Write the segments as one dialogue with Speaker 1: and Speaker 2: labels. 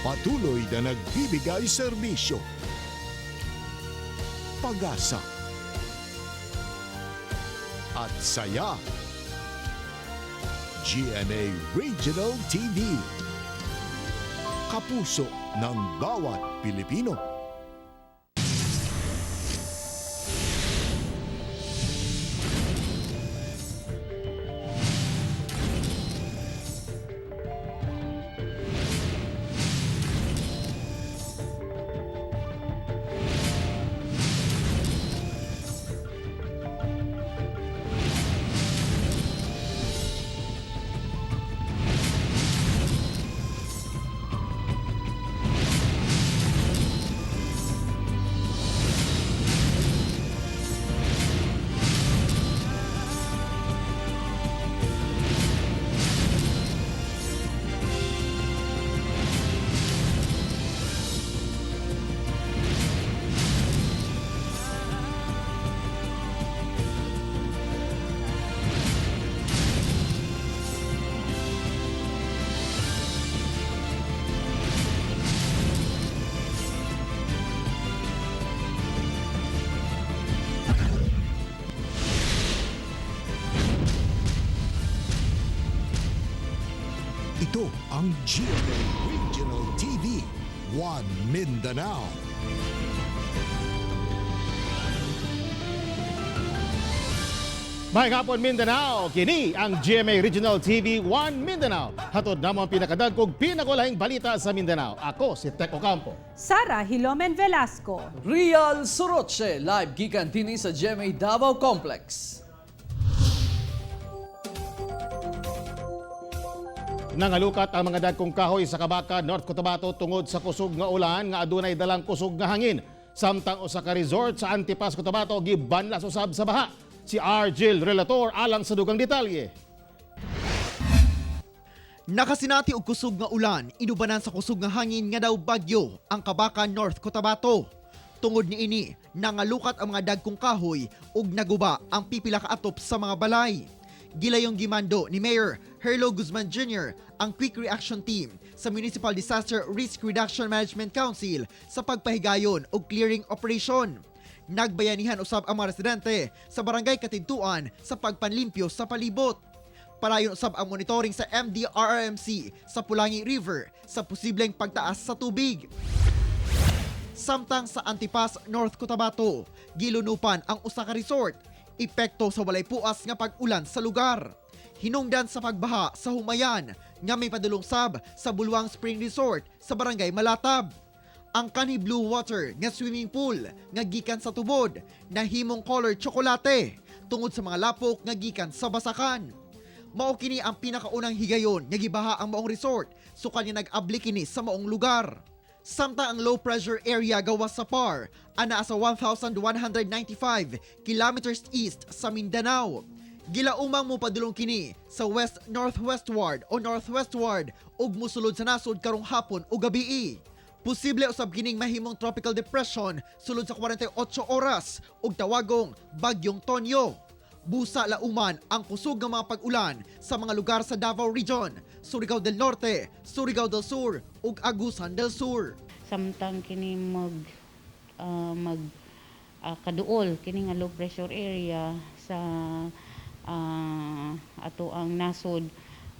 Speaker 1: Patuloy na nagbibigay serbisyo, pag-asa, at saya. GMA Regional TV. Kapuso ng bawat Pilipino. Ito ang GMA Regional TV, One Mindanao.
Speaker 2: Maayong hapon, Mindanao, kini ang GMA Regional TV 1 Mindanao. Hatod namo ang pinakadagkog pinakulahing balita sa Mindanao. Ako si Tek Ocampo.
Speaker 3: Sara Hilomen Velasco.
Speaker 4: Real Soroche, live gikan dinhi sa GMA Davao Complex.
Speaker 2: Nangalukat ang mga dagkong kahoy sa Kabaka, North Cotabato tungod sa kusog nga ulan nga adunay dalang kusog nga hangin. Samtang usa ka resort sa Antipas, Cotabato gibanlas usab sa baha. Si Argel Relator alang sa dugang detalye.
Speaker 5: Nakasinati og kusog nga ulan, inubanan sa kusog nga hangin nga daw bagyo ang Kabakan, North Cotabato. Tungod niini, nangalukat ang mga dagkong kahoy ug naguba ang pipila ka atop sa mga balay. Gilayong gimando ni Mayor Herlo Guzman Jr. ang Quick Reaction Team sa Municipal Disaster Risk Reduction Management Council sa pagpahigayon og clearing operation. Nagbayanihan usab ang mga residente sa barangay Katintuan sa pagpanlimpyo sa palibot. Palayon usab ang monitoring sa MDRRMC sa Pulangi River sa posibleng pagtaas sa tubig. Samtang sa Antipas, North Cotabato, gilunupan ang usa ka resort, epekto sa walay puas nga pag-ulan sa lugar. Hinungdan sa pagbaha sa Humayan nga may padulong sab sa Bulwang Spring Resort sa Barangay Malatab. Ang kanhi blue water nga swimming pool nga gikan sa tubod nahimong color tsokolate tungod sa mga lapok nga gikan sa basakan. Mao kini ang pinakaunang higayon nga gibaha ang maong resort sukad nga nag-abli kini sa maong lugar. Samtang ang low pressure area gawas sa PAR anaa sa 1,195 kilometers east sa Mindanao. Gilaumang mopadulong kini sa west northwestward o northwestward ug mosulod sa nasod karong hapon o gabii. Posible usab kining mahimong tropical depression sulod sa 48 oras ug tawagong Bagyong Tonyo. Busa lauman ang kusog ng mga pag-ulan sa mga lugar sa Davao Region, Surigao del Norte, Surigao del Sur ug Agusan del Sur.
Speaker 6: Samtang kini mag ah, mag ah, kaduol kini nga low pressure area sa ato ang nasod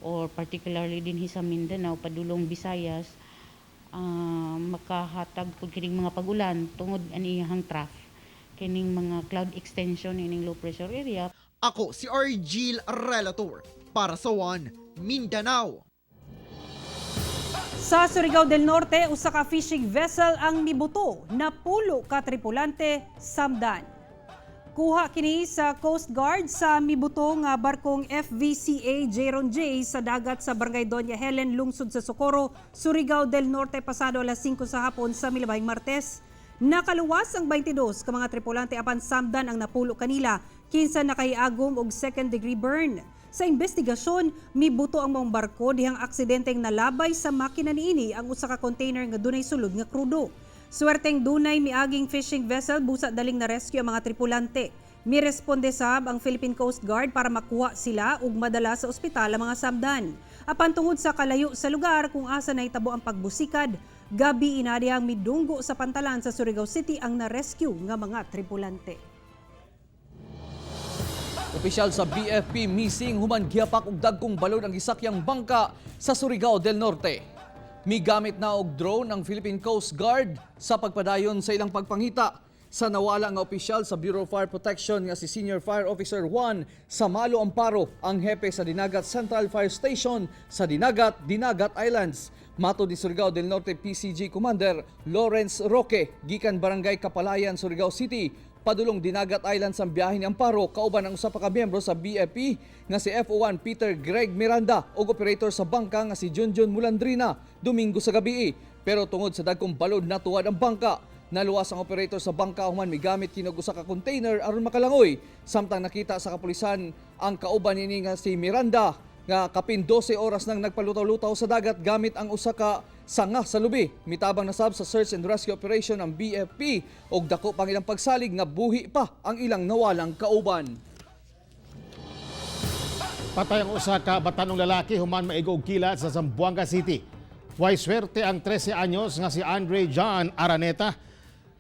Speaker 6: or particularly dinhi sa Mindanao padulong Visayas, makahatag pud kining mga pag-ulan tungod ani iyang trough kining mga cloud extension ining low pressure area.
Speaker 5: Ako si Argil Relator para sa One Mindanao.
Speaker 3: Sa Surigao del Norte, usa ka fishing vessel ang mibuto na pulo ka tripulante samdan. Kuha kini sa Coast Guard sa mibuto nga barkong FVCA Jeron J sa dagat sa Barangay Doña Helen, lungsod sa Socorro, Surigao del Norte pasado alas 5 sa hapon sa milabahing Martes. Nakaluwas ang 22 ka mga tripulante apan samdan ang napulo kanila kinsa nakahiagom og second degree burn. Sa investigasyon, mibuto ang maong barko dihang aksidenteng nalabay sa makina niini ang usa ka container nga dunay sulod nga krudo. Suwerteng dunay miaging fishing vessel busa daling na rescue ang mga tripulante. Miresponde sab ang Philippine Coast Guard para makuha sila ug madala sa ospital ang mga samdan. Apan tungod sa kalayo sa lugar kung asa nahitabo ang pagbusikad, gabi ina dihang midunggo sa pantalan sa Surigao City ang na-rescue nga mga tripulante.
Speaker 4: Opisyal sa BFP missing human gihapak og dagkong balod ang gisakyang bangka sa Surigao del Norte. Migamit na og drone ang Philippine Coast Guard sa pagpadayon sa ilang pagpangita sa nawala nga opisyal sa Bureau of Fire Protection nga si Senior Fire Officer 1 Samalo Amparo, ang hepe sa Dinagat Central Fire Station sa Dinagat, Dinagat Islands. Matod ni Surigao del Norte PCG Commander Lawrence Roque, gikan Barangay Kapalayan, Surigao City, padulong Dinagat Islands ang biyahe ni Amparo kauban ang usa pa ka miyembro sa BFP nga si FO1 Peter Greg Miranda ug operator sa bangka nga si Junjun Mulandrina Domingo sa gabi. Pero tungod sa dagkong balod, natuwad ang bangka. Naluwas ang operator sa bangka human migamit kini og usa ka container aron makalangoy. Samtang nakita sa kapulisan ang kauban niini nga si Miranda nga kapin 12 oras nang nagpalutaw-lutaw sa dagat gamit ang usa ka sanga sa lubi. Mitabang nasab sa search and rescue operation ang BFP og dako pang ilang pagsalig nga buhi pa ang ilang nawalang kauban.
Speaker 2: Patay ang usa ka batanong lalaki human maigo og kilat sa Zamboanga City. Way swerte ang 13 anyos nga si Andre John Araneta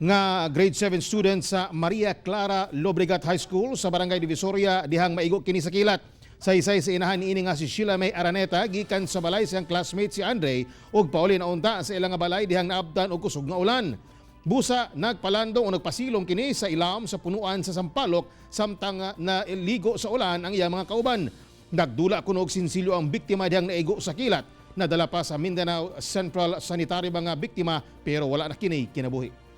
Speaker 2: nga grade 7 student sa Maria Clara Lobregat High School sa Barangay Divisoria dihang maigo kini sa kilat. Saysay sa inahan niini nga si Sheila May Araneta gikan sa balay sa iyang classmate si Andre ug pauli na unta sa ilang nga balay dihang naabdan og kusog nga ulan. Busa nagpalandong o nagpasilong kini sa ilawom sa punuan sa sampalok samtang naligo sa ulan ang iyang mga kauban. Nagdula kuno og sinsilyo ang biktima dihang naigo sa kilat. Nadala pa sa Mindanao Central Sanitary mga biktima pero wala na kini kinabuhi.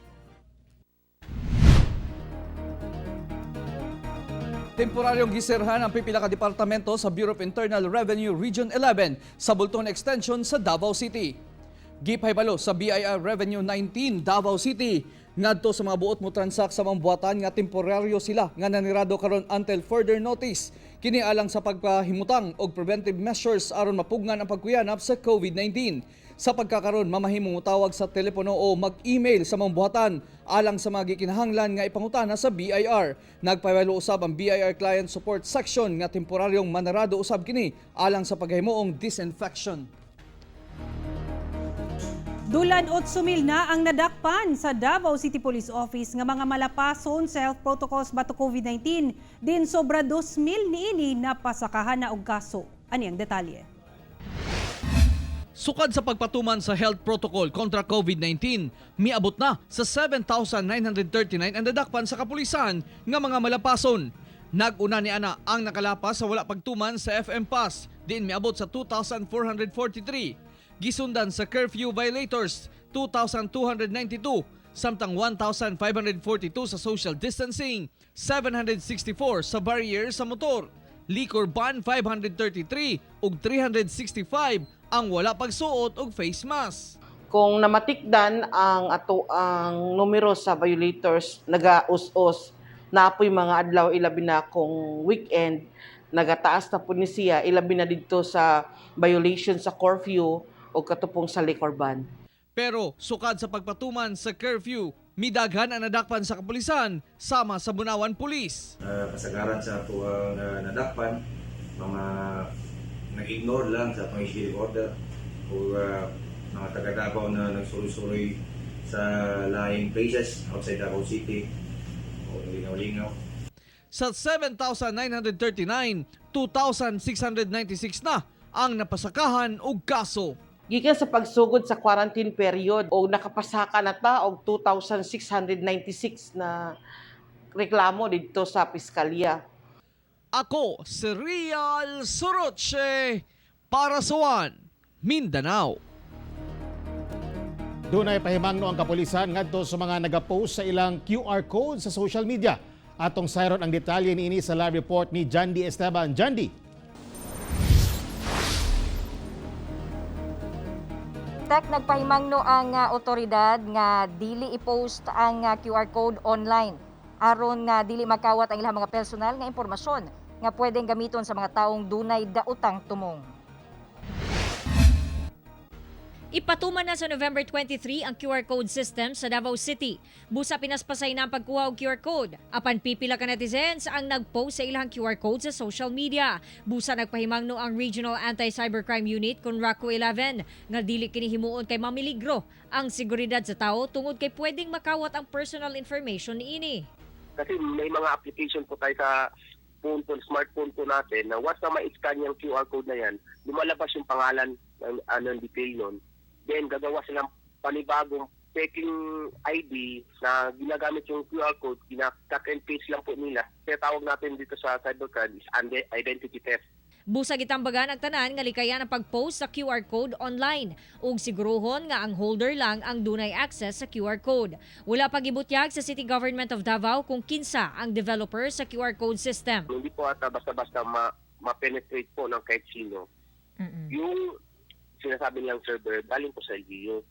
Speaker 4: Temporaryong giserhan ang pipila ka departamento sa Bureau of Internal Revenue Region 11 sa Bulton Extension sa Davao City. Gipahibalo sa BIR Revenue 19 Davao City ngadto sa mga buot mo transak sa mga buhatan nga temporaryo sila nga nanirado karon until further notice. Kini alang sa pagpahimutang og preventive measures aron mapugngan ang pagkuyanap sa COVID-19. Sa pagkakaron, mamahimong tawag sa telepono o mag-email sa mga buhatan alang sa mga gikinahanglan nga ipangutana sa BIR. Nagpahibalo usab ang BIR Client Support Section nga temporaryong manarado usab kini alang sa paghimuong disinfection.
Speaker 3: Dulan 8,000 na ang nadakpan sa Davao City Police Office nga mga malapason sa health protocols batok COVID-19. Din sobra 2,000 niini napasakahan na og kaso. Ani ang detalye.
Speaker 4: Sukad sa pagpatuman sa health protocol kontra COVID-19, miabot na sa 7,939 ang dadakpan sa kapulisan nga mga malapason. Nag-una ni ana ang nakalapas sa wala pagtuman sa FM Pass, diin miabot sa 2,443. Gisundan sa curfew violators, 2,292, samtang 1,542 sa social distancing, 764 sa barrier sa motor, liquor ban 533 ug 365 ang wala pagsuot og face mask.
Speaker 7: Kung namatikdan ang ato ang numero sa violators nagaus-us na po'y mga adlaw, ilabi na kung weekend, nagataas na po ni siya, ilabi na didto sa violation sa curfew o katupong sa liquor ban.
Speaker 4: Pero sukad sa pagpatuman sa curfew, midaghan ang nadakpan sa kapulisan sama sa Bunawan Police.
Speaker 8: Kasagaran sa ato ang nadakpan, mga nag-ignore lang sa atong executive order o mga taga Davao na nagsuroy-suroy sa laing places outside Davao City o lingaw-lingaw.
Speaker 4: Sa 7,939, 2,696 na ang napasakahan og kaso.
Speaker 7: Gikan sa pagsugod sa quarantine period o nakapasaka na ta og 2,696 na reklamo didto sa piskalya.
Speaker 4: Ako si Real Soroche para sa One Mindanao.
Speaker 2: Dunay pahimangno ang kapulisan ngadto sa mga nagapost sa ilang QR code sa social media. Atong sayron ang detalye niini sa live report ni Jandy Esteban. Jandy.
Speaker 9: Tek, nagpahimangno ang otoridad nga dili i-post ang QR code online aron nga dili makawat ang ilang mga personal nga impormasyon nga pwedeng gamiton sa mga taong dunay daotang tumong. Ipatuman na sa November 23 ang QR code system sa Davao City. Busa pinaspasay na ang pagkuha og QR code. Apan pipila ka netizens ang nag-post sa ilang QR code sa social media. Busa nagpahimangno ang Regional Anti-Cybercrime Unit kon RACU 11 nga dili kini himuon kay mamiligro ang seguridad sa tao tungod kay pwedeng makawat ang personal information niini.
Speaker 10: Kasi may mga application po tayo sa phone po, smartphone po natin na once na ma-scan yung QR code na yan, lumalabas yung pangalan ng anong detail nun. Then gagawa silang panibagong peking ID na ginagamit yung QR code, gina-cut and paste lang po nila. Kaya tawag natin dito sa cybercrime is identity theft.
Speaker 9: Busa gitambagan ang tanan nga likayan ang pag-post sa QR code online ug siguruhon nga ang holder lang ang dunay access sa QR code. Wala pa gibutyag sa City Government of Davao kung kinsa ang developer sa QR code system.
Speaker 10: Hindi po ata basta-basta ma-penetrate po ng kahit sino. Yung sinasabi nilang server, galing po sa LGU.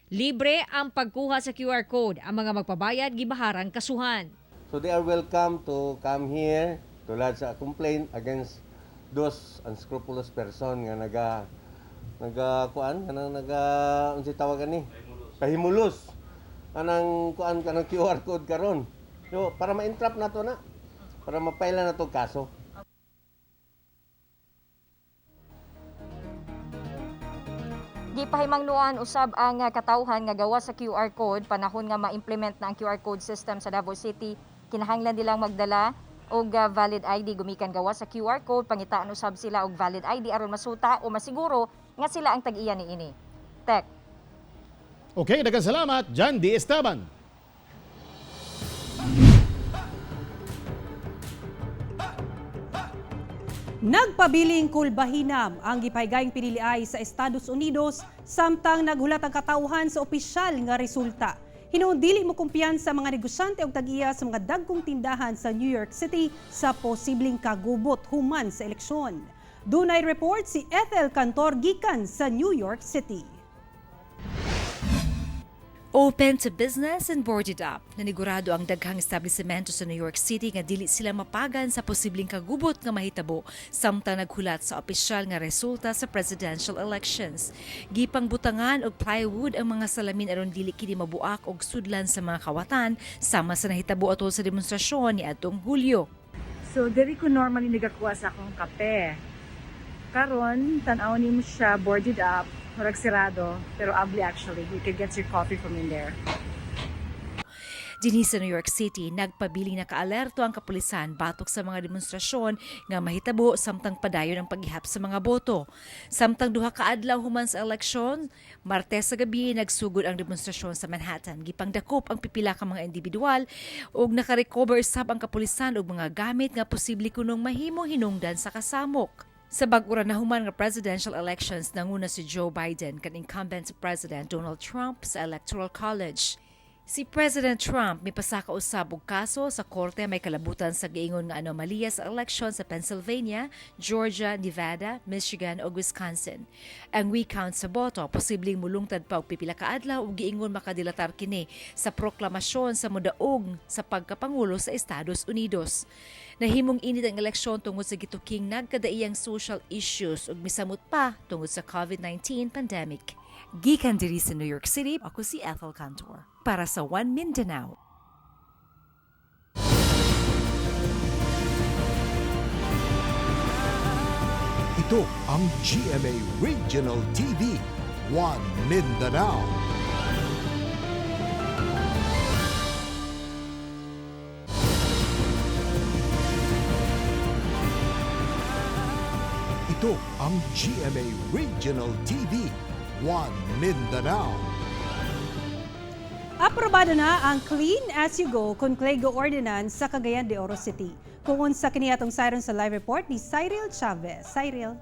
Speaker 9: Libre ang pagkuha sa QR code. Ang mga magpabayad gibaharan kasuhan.
Speaker 11: So they are welcome to come here to lodge a complaint against those unscrupulous person nga naga naga kuan kanang naga unsay tawag ani, pahimulos kanang kuan kanang QR code karon. So para ma-entrap nato na, para mapaila na to kaso.
Speaker 9: Gipahimangnuan usab ang katawhan nga gawa sa QR code panahon nga ma-implement na ang QR code system sa Davao City. Kinahanglan nilang magdala og valid ID gumikan gawa sa QR code, pangitaan usab sila og valid ID aron masuta o masiguro nga sila ang tag-iya niini. Tek.
Speaker 2: Okay, daghang salamat, John D. Esteban.
Speaker 3: Nagpabiling kulbahinam ang gipahigayong piniliay sa Estados Unidos samtang naghulat ang katawhan sa opisyal nga resulta. Hinuon dili mo kumpiyansa mga negosyante og tag-iya sa mga dagkong tindahan sa New York City sa posibleng kagubot human sa eleksyon. Dunay report si Ethel Cantor gikan sa New York City.
Speaker 12: Open to business and boarded up. Nanigurado ang daghang establishmento sa New York City nga dili sila mapagan sa posibleng kagubot nga mahitabo samtang naghulat sa opisyal nga resulta sa presidential elections. Gipangbutangan og plywood ang mga salamin aron dili kini mabuak og sudlan sa mga kawatan sama sa nahitabo atol sa demonstrasyon niadtong Hulyo.
Speaker 13: So diri ko normally nagakuha sa akong kape. Karon, tan-aw nimo siya boarded up, murag sirado, pero ugly actually. You can get your coffee from in there.
Speaker 12: Dinhi sa New York City, nagpabiling nakaalerto ang kapulisan batok sa mga demonstrasyon nga mahitabo samtang padayon ang paghihap sa mga boto. Samtang duha ka adlaw human sa eleksyon, Martes sa gabi nagsugod ang demonstrasyon sa Manhattan. Gipangdakop ang pipila ka mga individual ug nakarecover sab ang kapulisan og mga gamit nga posible kunong mahimong hinungdan sa kasamok. Sa bag-o ra nahuman nga presidential elections, nanguna si Joe Biden kan incumbent President Donald Trump sa Electoral College. Si President Trump mipasaka usab og kaso sa korte may kalabutan sa giingon nga anomalya sa eleksyon sa Pennsylvania, Georgia, Nevada, Michigan ug Wisconsin. Ang recount sa boto posibleng mulungtad pa og pipila ka adlaw ug giingon makadilatar kini sa proklamasyon sa modaog sa pagkapangulo sa Estados Unidos. Nahimong init ang eleksyon tungod sa gituking nagkadaiyang social issues ug misamot pa tungod sa COVID-19 pandemic. Gikan diri sa New York City, ako si Ethel Cantor para sa One Mindanao.
Speaker 1: Ito ang GMA Regional TV, One Mindanao. Ito ang GMA Regional TV, One Mindanao.
Speaker 3: Aprobado na ang Clean As You Go Conclego Ordinance sa Cagayan de Oro City. Kung unsa kini atong siren sa live report ni Cyril Chavez. Cyril.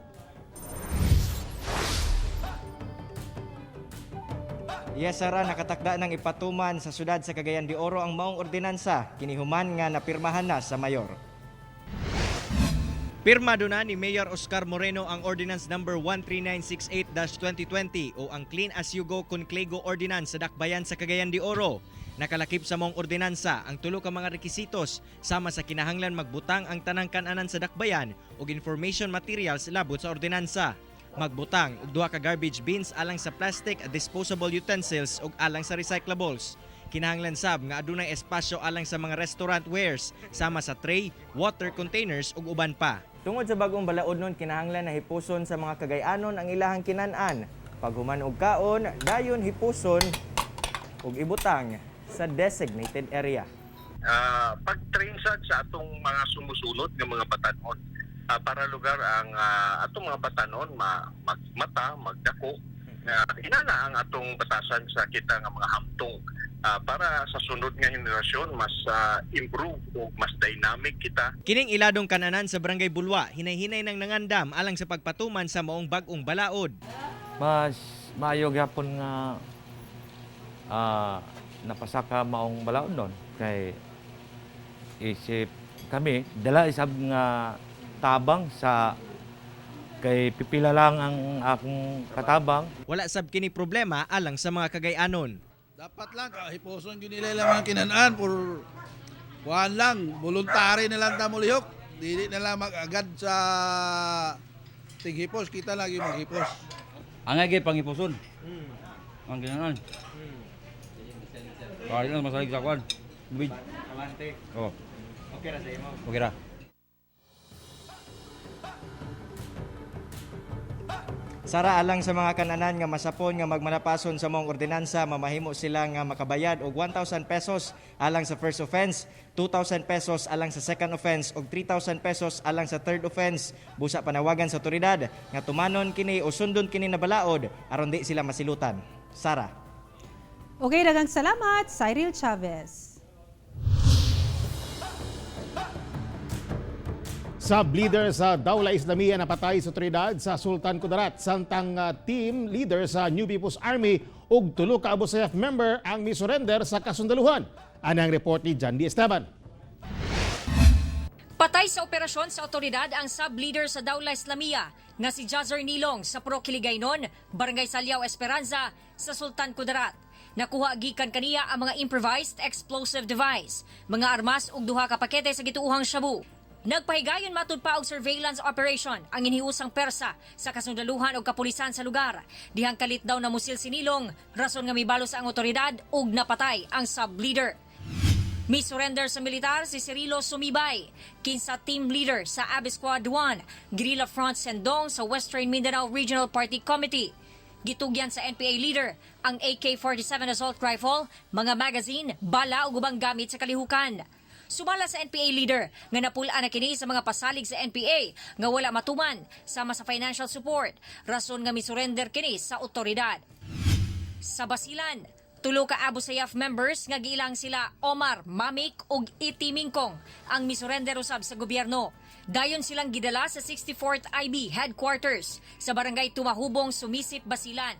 Speaker 14: Yes, Sara, nakatakda ng ipatuman sa syudad sa Cagayan de Oro ang maong ordinansa, kinihuman nga napirmahan na sa mayor. Pirmado na ni Mayor Oscar Moreno ang Ordinance Number 13968-2020 o ang Clean As You Go Conclego Ordinance sa Dakbayan sa Cagayan de Oro. Nakalakip sa maong ordinansa ang tulo ka mga rekisitos sama sa kinahanglan magbutang ang tanang kananan sa dakbayan ug information materials labot sa ordinansa. Magbutang og duha ka garbage bins alang sa plastic, disposable utensils ug alang sa recyclables. Kinahanglan sab nga adunay espasyo alang sa mga restaurant wares sama sa tray, water containers ug uban pa. Tungod sa bagong balaod nun, kinahanglan na hipuson sa mga Kagayanon ang ilahang kinan-an. Paghuman og kaon, dayon hipuson ug ibutang sa designated area.
Speaker 15: Pag-train sad sa atong mga sumusunod nga mga batanon para lugar ang atong mga batanon magmata, magdako nga inana ang atong batasan sa kita nga mga hamtong para sa sunod nga henerasyon mas improve o mas dynamic kita.
Speaker 14: Kining iladong kananan sa Barangay Bulwa, hinay-hinay nang nangandam alang sa pagpatuman sa maong bag-ong balaod.
Speaker 16: Mas maayo gyapon nga napasaka maong balaod nun kay isip kami dala isab nga tabang sa kay pipila lang ang akong katabang.
Speaker 14: Wala sab kini problema alang sa mga Kagayanon.
Speaker 17: Dapat lang, hiposon yun nila ilang mga kinanan for kuhan lang, voluntary na lang ta molihok. Dili na lang mag-agad sa tighipos, kita lagi maghipos.
Speaker 8: Angay gyud panghipuson. Ang kinanan. Kaya lang masalig sa kwan. Tubig. Oh.
Speaker 14: Okay ra sa imo.
Speaker 8: Okay ra.
Speaker 14: Sara alang sa mga kananan nga masapon nga magmalapason sa maong ordinansa, mamahimo sila nga makabayad og 1,000 pesos alang sa first offense, 2,000 pesos alang sa second offense ug 3,000 pesos alang sa third offense. Busa panawagan sa otoridad nga tumanon kini o sundon kini na balaod aron di sila masilutan. Sara.
Speaker 3: Okay, daghang salamat, Cyril Chavez.
Speaker 2: Sub-leader sa Dawla Islamia napatay sa otoridad sa Sultan Kudarat, samtang team leader sa New People's Army ug tulo ka Abu Sayyaf member ang misurrender sa kasundaluhan. Anang report ni Jandy Esteban.
Speaker 9: Patay sa operasyon sa otoridad ang sub-leader sa Dawla Islamia nga si Jazer Nilong sa Pro Kiligaynon, Barangay Salyao Esperanza sa Sultan Kudarat. Nakuha gikan kaniya ang mga improvised explosive device, mga armas ug duha ka pakete sa gituohang shabu. Nagpahigayon matud pa og surveillance operation ang inhiusang persa sa kasundaluhan og kapulisan sa lugar. Dihang kalit daw na musil si Nilong, rason nga mibalos ang otoridad ug napatay ang sub-leader. Mi surrender sa militar si Cirilo Sumibay, kinsa team leader sa Abe Squad 1, Guerrilla Front Sendong sa Western Mindanao Regional Party Committee. Gitugyan sa NPA leader ang AK-47 assault rifle, mga magazine, bala ug ubang gamit sa kalihukan. Sumala sa NPA leader nga napul-an na kini sa mga pasalig sa NPA nga wala matuman sama sa financial support, rason nga misurrender kini sa otoridad. Sa Basilan, tulo ka Abu Sayyaf members nga giilang sila Omar, Mamik ug Iti Mingkong ang misurrender usab sa gobyerno. Dayon silang gidala sa 64th IB headquarters sa barangay Tumahubong, Sumisip, Basilan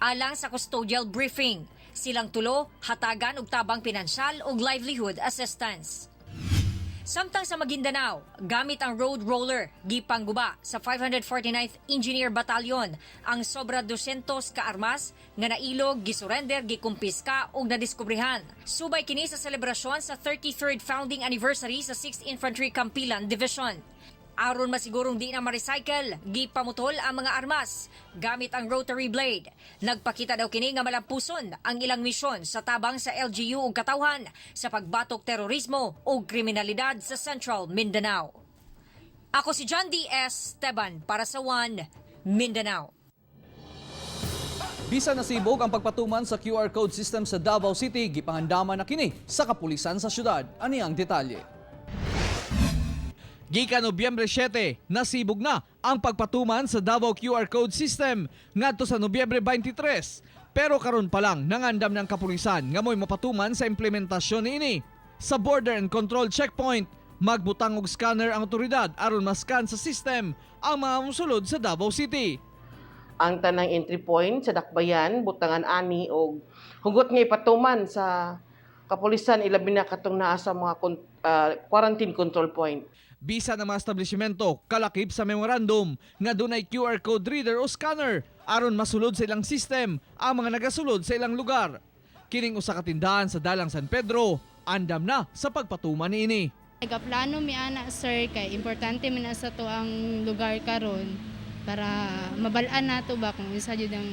Speaker 9: alang sa custodial briefing. Silang tulo hatagan og tabang pinansyal ug livelihood assistance. Samtang sa Maguindanao, gamit ang road roller, gipangguba sa 549th Engineer Battalion ang sobra 200 ka armas nga nailog, gisurrender, gikumpiska ug nadiskubrehan. Subay kini sa selebrasyon sa 33rd founding anniversary sa 6th Infantry Campilan Division. Aron masigurong di na ma-recycle, gipamutol ang mga armas gamit ang rotary blade. Nagpakita daw kini nga malampuson ang ilang misyon sa tabang sa LGU ug katawhan sa pagbatok terorismo ug kriminalidad sa Central Mindanao. Ako si John D. S. Esteban para sa One Mindanao.
Speaker 4: Bisan nasibog ang pagpatuman sa QR code system sa Davao City, gipangandaman na kini sa kapulisan sa syudad. Ani ang detalye. Gikan Nobyembre 7, nasibog na ang pagpatuman sa Davao QR code system ngadto sa Nobyembre 23. Pero karon pa lang nangandam ng kapulisan nga mo'y mapatuman sa implementasyon niini. Sa border and control checkpoint, magbutang og scanner ang otoridad aron maskan sa system ang mga musulod sa Davao City.
Speaker 7: Ang tanang entry point sa Dakbayan, butangan ani og hugot nga ipatuman sa kapulisan, ilabi na katong naa sa mga quarantine control point.
Speaker 4: Bisa ng mga establishmento kalakip sa memorandum nga dunay QR code reader o scanner aron masulod sa ilang system ang mga nagasulod sa ilang lugar. Kining usa ka tindahan sa Dalang San Pedro, andam na sa pagpatuman niini.
Speaker 18: Nagaplano mi ana, sir, kay importante man na sa to ang lugar karon. Para mabalaan nato ba kung unsa jud ang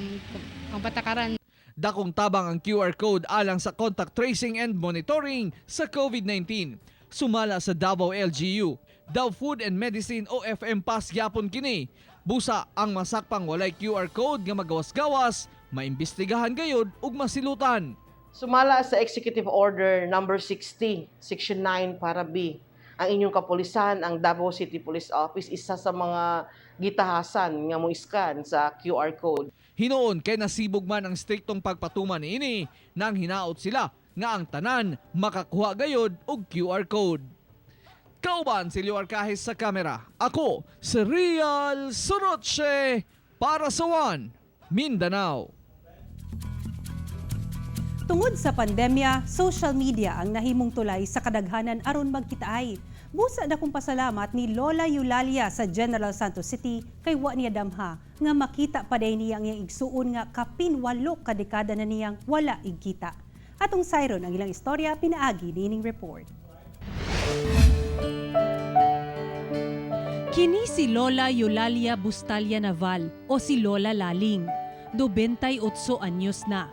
Speaker 18: patakaran.
Speaker 4: Dakong tabang ang QR code alang sa contact tracing and monitoring sa COVID-19. Sumala sa Davao LGU, Davao Food and Medicine o FM Pass gyapon kini. Busa ang masakpang walay QR code nga magawas-gawas, maimbestigahan gayod ug masilutan.
Speaker 7: Sumala sa Executive Order number 60, Section 9 para B, ang inyong kapulisan, ang Davao City Police Office, isa sa mga gitahasan nga mo scan sa QR code.
Speaker 4: Hinuon kay nasibog man ang striktong pagpatuman niini nang hinaot sila nga ang tanan makakuha gayod og QR code. Kauban si Leo Arcajes sa kamera. Ako si Real Soroche para sa One Mindanao.
Speaker 3: Tungod sa pandemya, social media ang nahimong tulay sa kadaghanan aron magkitaay. Busa na kong pasalamat ni Lola Eulalia sa General Santos City kay wa niya damha nga makita pa day niya ang iyang igsuon nga kapin 8 ka dekada na niyang wala igkita. Atong sayron ang ilang istorya pinaagi niining report. Kini si Lola Eulalia Bustalia Naval o si Lola Laling. 98 anyos na.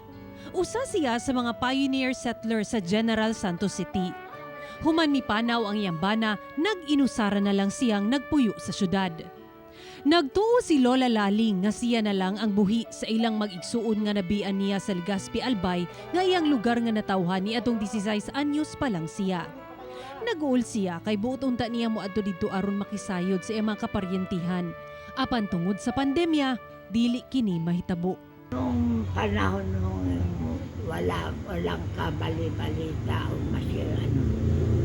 Speaker 3: Usa siya sa mga pioneer settler sa General Santos City. Human mipanaw ang iyang bana, nag-inusara na lang siyang nagpuyo sa syudad. Nagtuo si Lola Laling nga siya na lang ang buhi sa ilang mag-igsuon nga nabian niya sa Legazpi, Albay, nga iyang lugar nga natawhan ni atong 16 anyos pa lang siya. Nag-uol siya kay buot unta niya moadto didto aron makisayod sa iyang mga kaparyentihan. Apan tungod sa pandemya, dili kini mahitabo.
Speaker 19: Nung panahon nung walang kabali-balita o maski ano,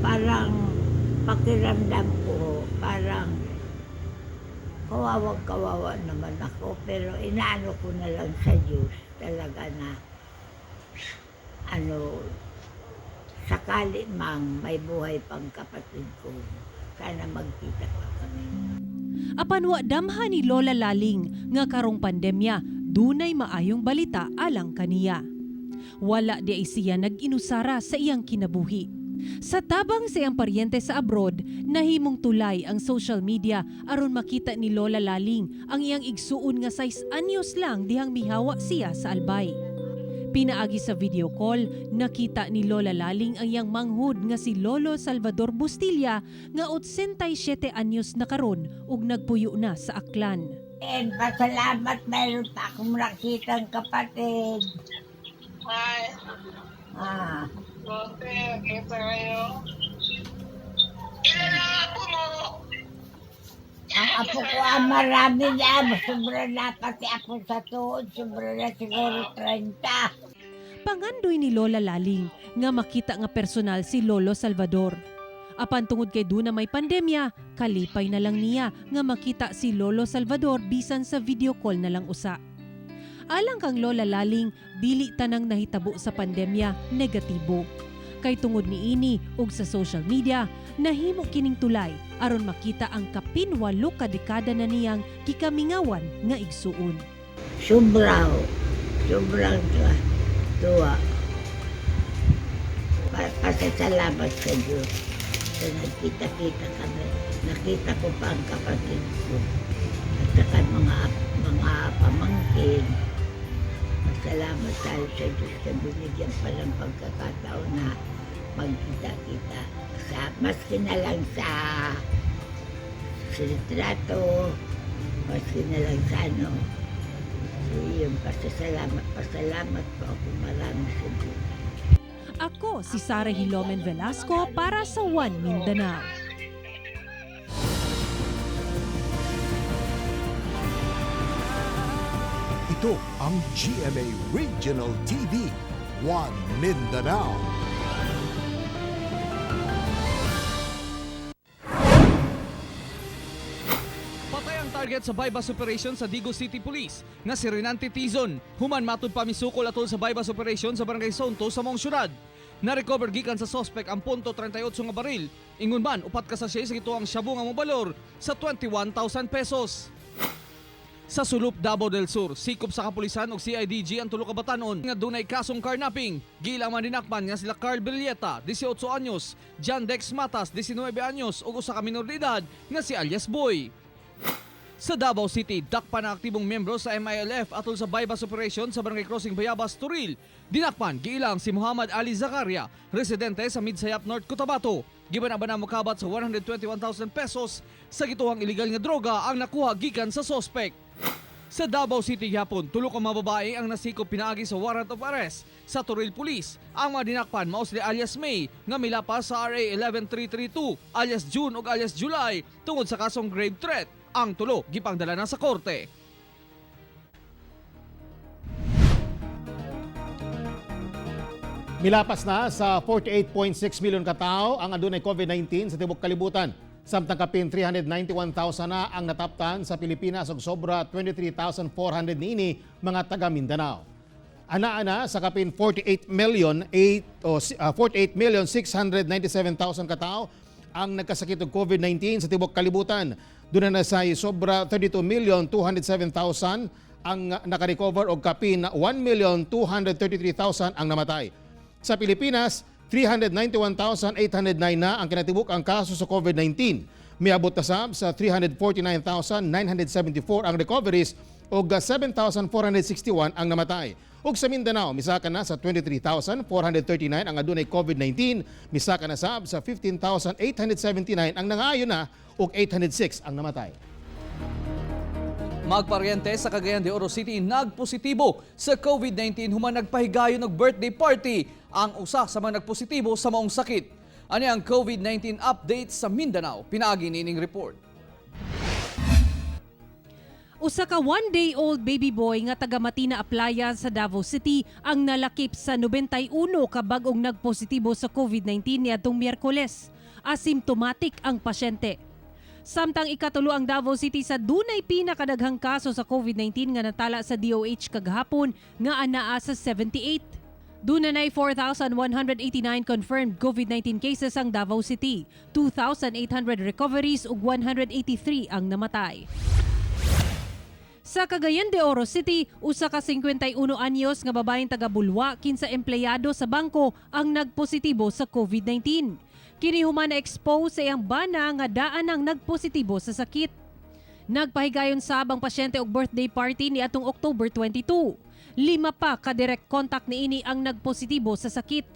Speaker 19: parang pakiramdam ko, parang kawawang kawawa naman ako, pero inaano ko na lang sa Diyos talaga na ano, sakali mang may buhay pang kapatid ko, sana magkita pa kami.
Speaker 3: Apan wa damha ni Lola Laling nga karong pandemya dunay maayong balita alang kaniya. Wala di ay siya nag-inusara sa iyang kinabuhi. Sa tabang sa iyang paryente sa abroad, nahimong tulay ang social media aron makita ni Lola Laling ang iyang igsuon nga 6 anyos lang dihang mihawa siya sa Albay. Pinaagi sa video call, nakita ni Lola Laling ang iyang manghud nga si Lolo Salvador Bustilla nga 87 anyos na karon ug nagpuyo na sa Aklan.
Speaker 19: And pasalamat, meron pa akong nakitang kapatid.
Speaker 20: Hi.
Speaker 19: Ah,
Speaker 20: Buti, kita kayo. Ilan ang apo mo?
Speaker 19: Ang apo ko, ah, marami na. Sobra na pati apo sa tuod. Sobra na siguro 30.
Speaker 3: Pangandoy ni Lola Laling nga makita nga personal si Lolo Salvador. Apan tungod kay duna may pandemya, kalipay na lang niya nga makita si Lolo Salvador bisan sa video call na lang usa. Alang kang Lola Laling, dili tanang nahitabo sa pandemya negatibo. Kay tungod niini ug sa social media, nahimo kining tulay aron makita ang kapin 8 ka dekada na niyang gikamingawan nga igsuon.
Speaker 19: Sobra ho. Sobrang tuwa. Tuwa. Pasasalamat sa Diyos. Sa nagkita-kita kami. Nakita ko pa ang kapatid ko. At saka mga pamangkin. Pasalamat tayo sa Diyos na binigyan pa ng pagkakataon na magkita-kita. Maski na lang sa litrato, maski na lang sa ano. So, yun, pasasalamat, pasalamat po ako marami sa Diyos.
Speaker 3: Ako si Sara Hilomen Velasco para sa One Mindanao.
Speaker 1: Ito ang GMA Regional TV, One Mindanao.
Speaker 4: Patay ang target sa buy-bust operation sa Digos City Police nga si Renante Tizon. Human matud pa misukol atol sa buy-bust operation sa Barangay Sonto sa maong syudad. Na-recover gikan sa suspect ang .38 nga baril. Ingon man, 4 ka sachet sa gituoang shabu nga mobalor sa 21,000 pesos. Sa Sulop, Davao del Sur, sikop sa kapulisan og CIDG ang tulo ka batanon nga dunay kasong carnapping. Gilang man dinakpan nga sila Carl Villeta, 18 anyos, John Dex Matas, 19 anyos ug usa ka minor de edad nga si alias Boy. Sa Davao City, dakpan ang aktibong miyembro sa MILF atol sa bypass operation sa Barangay Crossing Bayabas, Toril. Dinakpan giilang si Muhammad Ali Zakaria, residente sa Midsayap, North Cotabato. Giban-aban na mokabat sa 121,000 pesos sa gituhang illegal nga droga ang nakuha gikan sa sospek. Sa Davao City gihapon, tulo ka mga babae ang nasikop pinaagi sa warrant of arrest sa Toril Police. Ang mga dinakpan mao sila alias May nga milapas sa RA 11332, alias June ug alias July tungod sa kasong grave threat. Ang tulo gipangdala na sa korte.
Speaker 2: Milapas na sa 48.6 milyon katao ang adunay COVID-19 sa tibok kalibutan. Samtang kapin 391,000 na ang nataptan sa Pilipinas ug sobra 23,400 niini mga taga Mindanao. Ana-ana sa kapin 48 million 8 o 48,697,000 katao ang nagkasakit og COVID-19 sa tibok kalibutan. Duna na say sobra 32,207,000 ang nakarecover og kapin 1,233,000 ang namatay. Sa Pilipinas, 391,809 na ang kinatibuk ang kaso sa COVID-19. Miabot na sab sa 349,974 ang recoveries ug 7,461 ang namatay. Ug sa Mindanao, misaka na sa 23,439 ang adunay COVID-19, misaka na sab sa 15,879 ang nangayo na ug 806 ang namatay.
Speaker 4: Magparyente sa Cagayan de Oro City nagpositibo sa COVID-19 human nagpahigayon og birthday party ang usa sa mga nagpositibo sa maong sakit. Ani ang COVID-19 update sa Mindanao? Pinaagi nining report.
Speaker 3: Usa ka 1-day-old baby boy nga taga Matina Aplaya sa Davao City ang nalakip sa 91 ka bag-ong nagpositibo sa COVID-19 niadtong Miyerkules. Asymptomatic ang pasyente. Samtang ikatulo ang Davao City sa dunay pinakadaghang kaso sa COVID-19 nga natala sa DOH kagahapon nga anaa sa 78. Duna nay 4,189 confirmed COVID-19 cases ang Davao City, 2,800 recoveries ug 183 ang namatay. Sa Cagayan de Oro City, usa ka 51 anyos nga babaeng taga Bulwa kinsa empleyado sa bangko ang nagpositibo sa COVID-19. Kini human na-expose sa iyang bana nga daan ang nagpositibo sa sakit. Nagpahigayon sab ang pasyente og birthday party ni atong October 22. 5 pa ka direct contact niini ang nagpositibo sa sakit.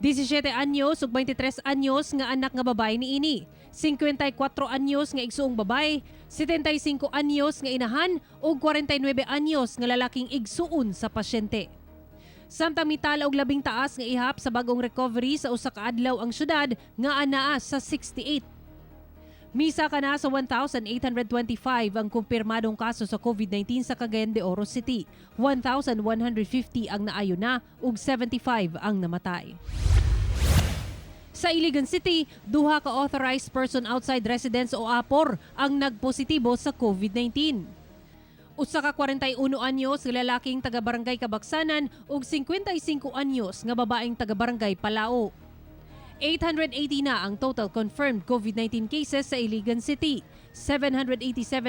Speaker 3: 17 anyos ug 23 anyos nga anak nga babae niini, 54 anyos nga igsuong babae, 75 anyos nga inahan ug 49 anyos nga lalaking igsuon sa pasyente. Samtang mitala og labing taas nga ihap sa bagong recovery sa usa ka adlaw ang syudad nga anaa sa 68. Misa ka na sa 1,825 ang kumpirmadong kaso sa COVID-19 sa Cagayan de Oro City. 1,150 ang naayo na ug 75 ang namatay. Sa Iligan City, duha ka authorized person outside residence o APOR ang nagpositibo sa COVID-19. Usa ka 41 anyos nga lalaking taga-barangay Kabaksanan ug 55 anyos nga babaeng taga-barangay Palao. 880 na ang total confirmed COVID-19 cases sa Iligan City. 787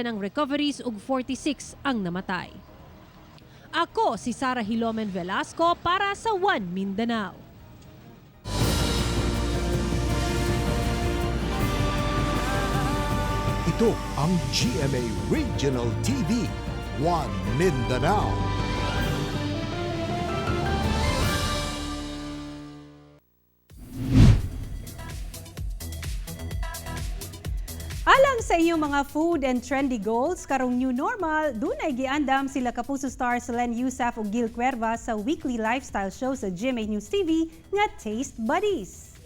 Speaker 3: ang recoveries ug 46 ang namatay. Ako si Sara Hilomen Velasco para sa One Mindanao.
Speaker 1: Ito ang GMA Regional TV, One Mindanao.
Speaker 3: Alang sa inyong mga food and trendy goals karong new normal, dunay giandam sila Kapuso stars Solenn Heussaff ug Gil Cuerva sa weekly lifestyle show sa GMA News TV nga Taste Buddies.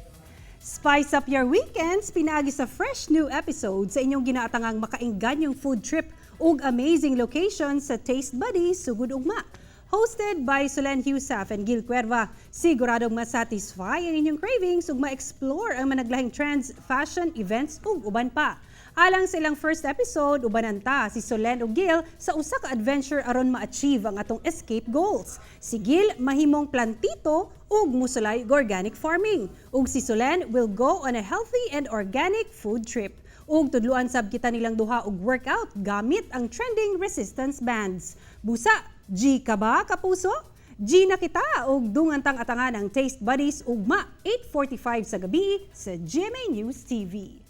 Speaker 3: Spice up your weekends pinaagi sa fresh new episode sa inyong ginaatangang makaingganyong food trip ug amazing locations sa Taste Buddies sugod ugma. Hosted by Solenn Heussaff and Gil Cuerva, siguradong masatisfy ang inyong cravings ug ma-explore ang managlahing trends, fashion, events ug uban pa. Alang sa ilang first episode, ubanan ta si Solenn ug Gil sa usa ka adventure aron ma-achieve ang atong escape goals. Si Gil mahimong plantito ug musulay og organic farming. Ug si Solenn will go on a healthy and organic food trip. Ug tudluan sab kita nilang duha og workout gamit ang trending resistance bands. Busa, G ka ba, kapuso? G na kita og dungantang atangan ang Taste Buddies ugma 8:45 sa gabi sa GMA News TV.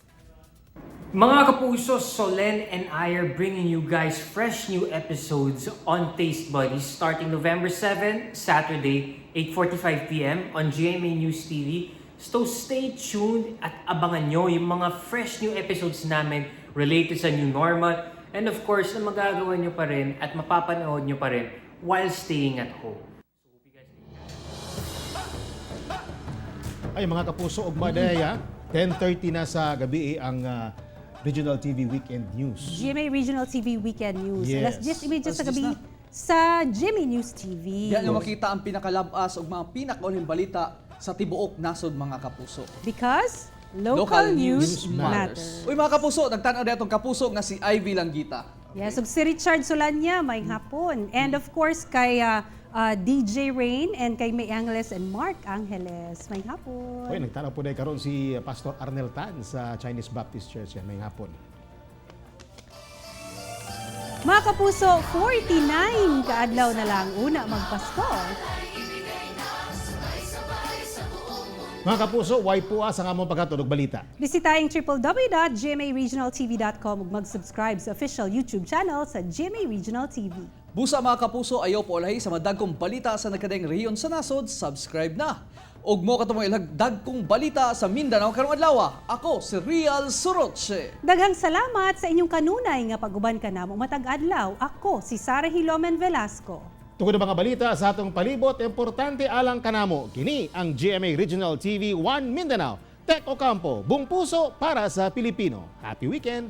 Speaker 21: Mga kapuso, Solen and I are bringing you guys fresh new episodes on Taste Buddies starting November 7, Saturday, 8:45 p.m. on GMA News TV. So stay tuned at abangan nyo yung mga fresh new episodes namin related sa new normal and, of course, na magagawa nyo pa rin at mapapanood nyo pa rin while staying at home.
Speaker 2: Ay, mga kapuso ug madaya, 10:30 na sa gabi eh, ang Regional TV Weekend News.
Speaker 3: GMA Regional TV Weekend News.
Speaker 2: Yes.
Speaker 3: Alas 10:30 sa
Speaker 4: Alas 10
Speaker 3: gabi
Speaker 4: na.
Speaker 3: sa GMA News TV.
Speaker 4: Diyan nyo makita ang pinakalabas ug mga pinakaulhing balita sa tibuok nasod, mga kapuso.
Speaker 3: Because local news matters.
Speaker 4: Uy, mga kapuso, nagtan-aw atong kapuso nga si Ivy Langita.
Speaker 3: Yes, ug si Richard Solanya, may hapon. And of course, kay DJ Rain and kay May Angeles and Mark Angeles. May hapon.
Speaker 2: Uy, nagtanaw po dahil karon si Pastor Arnel Tan sa Chinese Baptist Church yan, may hapon.
Speaker 3: Mga kapuso, 49 kaadlaw na lang una magpasko.
Speaker 2: Mga kapuso, way po sa among paghatod og balita.
Speaker 3: Bisitahin www.gmaregionaltv.com ug mag-subscribe sa official YouTube channel sa GMA Regional TV.
Speaker 4: Busa, mga kapuso, ayaw po alahi sa madagkong balita sa nagkadaiyang rehiyon sa nasod, subscribe na. Ug mo katong ilag dagkong balita sa Mindanao karong adlaw. Ako si Real Suroche.
Speaker 3: Daghang salamat sa inyong kanunay nga pag-uban kanamo matag adlaw. Ako si Sara Hilomen Velasco.
Speaker 2: Tungod ang mga balita sa atong palibot, importante alang kanamo. Kini ang GMA Regional TV 1 Mindanao. Tek Ocampo, buong puso para sa Pilipino. Happy weekend!